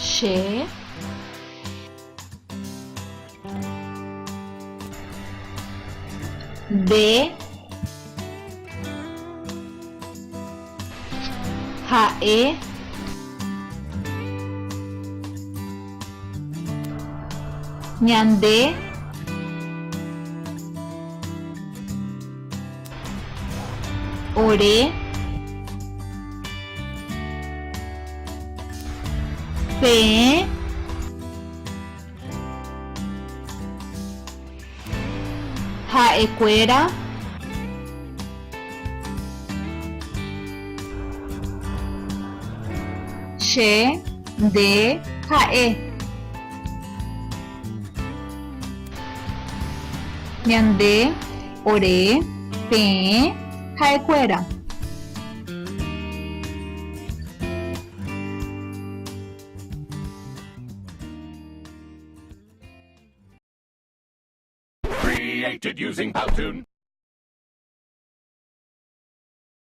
Che. Nde. Ha'e. Ñande. Ore. Peẽ. Ha'ekuéra. Che, nde, ha'e. Ñande, ore, peẽ, ha'ekuéra. Created using Powtoon.